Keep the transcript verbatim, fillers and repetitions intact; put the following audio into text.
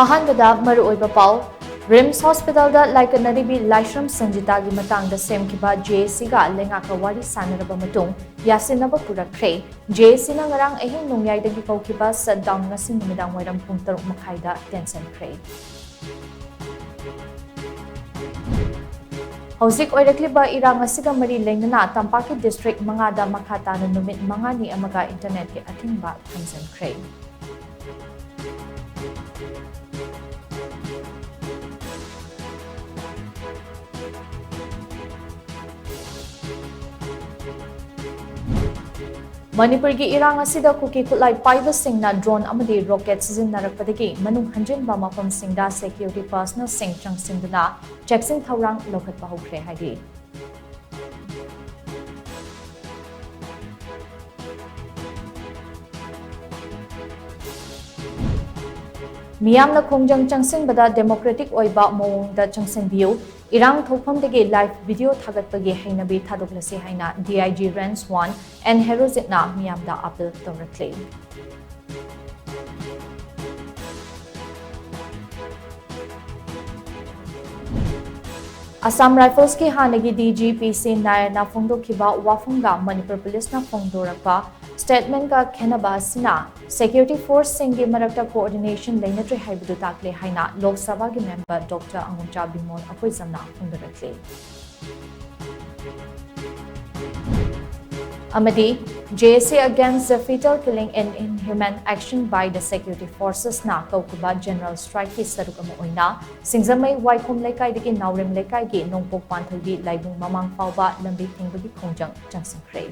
ꯑꯍꯥꯟꯕꯗ ꯃꯔꯨꯑꯣꯏꯕ ꯄꯥꯎ, ꯔꯤꯝꯁ ꯍꯣꯁꯄꯤꯇꯥꯜꯗ ꯂꯥꯏꯀꯠꯅꯔꯤꯕꯤ ꯂꯥꯏꯁ꯭ꯔꯝ ꯁꯟꯖꯤꯇꯥꯒꯤ ꯃꯇꯥꯡꯗ ꯁꯦꯝꯈꯤꯕ ꯖꯦ ꯑꯦ ꯁꯤꯒ ꯂꯩꯉꯥꯛꯀ ꯋꯥꯔꯤ ꯁꯥꯟꯅꯔꯕ ꯃꯇꯨꯡ ꯌꯥꯁꯤꯟꯅꯕ ꯄꯨꯔꯛꯈ꯭ꯔꯦ꯫ ꯖꯦ ꯑꯦ ꯁꯤꯅ ꯉꯔꯥꯡ ꯑꯍꯤꯡ ꯅꯣꯡꯌꯥꯏꯗꯒꯤ ꯀꯧꯈꯤꯕ ꯁꯠꯗꯥꯎꯟ ꯉꯁꯤ ꯅꯨꯃꯤꯗꯥꯡ ꯋꯥꯏꯔꯝ ꯄꯨꯡ ꯇꯔꯨꯛ ꯃꯈꯥꯏꯗ ꯇꯦꯟꯁꯤꯟꯈ꯭ꯔꯦ꯫ ꯍꯧꯖꯤꯛ ꯑꯣꯏꯔꯛꯂꯤꯕ ꯏꯔꯥꯡ ꯑꯁꯤꯒ ꯃꯔꯤ ꯂꯩꯅꯅ ꯇꯝꯄꯥꯛꯀꯤ ꯗꯤꯁꯇ꯭ꯔꯤꯛ ꯃꯉꯥꯗ ꯃꯈꯥ ꯇꯥꯅ ꯅꯨꯃꯤꯠ ꯃꯉꯥꯅꯤ ꯑꯃꯒ ꯏꯟꯇꯔꯅꯦꯠꯀꯤ ꯑꯊꯤꯡꯕ ꯊꯝꯖꯤꯟꯈ꯭ꯔꯦ꯫ ꯃꯅꯤꯄꯨꯔꯒꯤ ꯏꯔꯥꯡ ꯑꯁꯤꯗ ꯀꯨꯀꯤ ꯈꯨꯠꯂꯥꯏ ꯄꯥꯏꯕꯁꯤꯡꯅ ꯗ꯭ꯔꯣꯟ ꯑꯃꯗꯤ ꯔꯣꯀꯦꯠ ꯁꯤꯖꯤꯟꯅꯔꯛꯄꯗꯒꯤ ꯃꯅꯨꯡ ꯍꯟꯖꯤꯟꯕ ꯃꯐꯝꯁꯤꯡꯗ ꯁꯦꯀ꯭ꯌꯨꯔꯤꯇꯤ ꯄꯔꯁꯅꯦꯜꯁꯤꯡ ꯆꯪꯁꯤꯟꯗꯨꯅ ꯆꯦꯛꯁꯤꯟ ꯊꯧꯔꯥꯡ ꯂꯧꯈꯠꯄ ꯍꯧꯈ꯭ꯔꯦ ꯍꯥꯏꯔꯤ꯫ ꯃꯤꯌꯥꯝꯅ ꯈꯣꯡꯖꯪ ꯆꯪꯁꯤꯟꯕꯗ ꯗꯦꯃꯣꯀ꯭ꯔꯦꯇꯤꯛ ꯑꯣꯏꯕ ꯃꯑꯣꯡꯗ ꯆꯪꯁꯤꯟꯕꯤꯌꯨ꯫ ꯏꯔꯥꯡ ꯊꯣꯛꯐꯝꯗꯒꯤ ꯂꯥꯏꯚ ꯚꯤꯗꯤꯑꯣ ꯊꯥꯒꯠꯄꯒꯤ ꯍꯩꯅꯕꯤ ꯊꯥꯗꯣꯛꯂꯁꯤ ꯍꯥꯏꯅ D I G range one N ꯍꯦꯔꯣꯖꯤꯠꯅ ꯃꯤꯌꯥꯝꯗ ꯑꯥꯄꯤꯜ ꯇꯧꯔꯛꯂꯤ꯫ ꯑꯁꯥꯝ ꯔꯥꯏꯐꯜꯁꯀꯤ ꯍꯥꯟꯅꯒꯤ ꯗꯤ ꯖꯤ ꯄꯤ ꯁꯤ ꯅꯥꯌꯔꯅ ꯐꯣꯡꯗꯣꯛꯈꯤꯕ ꯋꯥꯐꯝꯒ ꯃꯅꯤꯄꯨꯔ ꯄꯨꯂꯤꯁꯅ ꯐꯣꯡꯗꯣꯔꯛꯄ ꯁ꯭ꯇꯦꯠꯃꯦꯟꯠꯀ ꯈꯦꯟꯅꯕ ꯑꯁꯤꯅ ꯁꯦꯀ꯭ꯌꯨꯔꯤꯇꯤ ꯐꯣꯔꯁꯁꯤꯡꯒꯤ ꯃꯔꯛꯇ ꯀꯣꯑꯣꯔꯗꯤꯅꯦꯁꯟ ꯂꯩꯅꯗ꯭ꯔꯦ ꯍꯥꯏꯕꯗꯨ ꯇꯥꯛꯂꯦ ꯍꯥꯏꯅ ꯂꯣꯛ ꯁꯚꯥꯒꯤ ꯃꯦꯝꯕꯔ ꯗꯣꯛꯇꯔ ꯑꯉꯣꯝꯆꯥ ꯕꯤꯃꯣꯜ ꯑꯩꯈꯣꯏꯖꯝꯅ ꯐꯣꯡꯗꯣꯔꯛꯂꯤ꯫ ꯑꯃꯗꯤ ꯖꯦ ꯑꯦ ꯁꯤ against the fetal killing and inhuman action by the security forcesꯅ ꯀꯧꯈꯤꯕ ꯖꯦꯅꯔꯦꯜ ꯁ꯭ꯇ꯭ꯔꯥꯏꯛꯀꯤ ꯁꯔꯨꯛ ꯑꯃ ꯑꯣꯏꯅ ꯁꯤꯡꯖꯃꯩ ꯋꯥꯏꯈꯣꯝ ꯂꯩꯀꯥꯏꯗꯒꯤ ꯅꯥꯎꯔꯦꯝ ꯂꯩꯀꯥꯏꯒꯤ ꯅꯣꯡꯄꯣꯛ ꯄꯥꯟꯊꯣꯏꯕꯤ ꯂꯥꯏꯕꯨꯡ ꯃꯃꯥꯡ ꯐꯥꯎꯕ ꯂꯝꯕꯤ ꯊꯤꯡꯕꯒꯤ ꯈꯣꯡꯖꯪ ꯆꯪꯁꯤꯟꯈ꯭ꯔꯦ꯫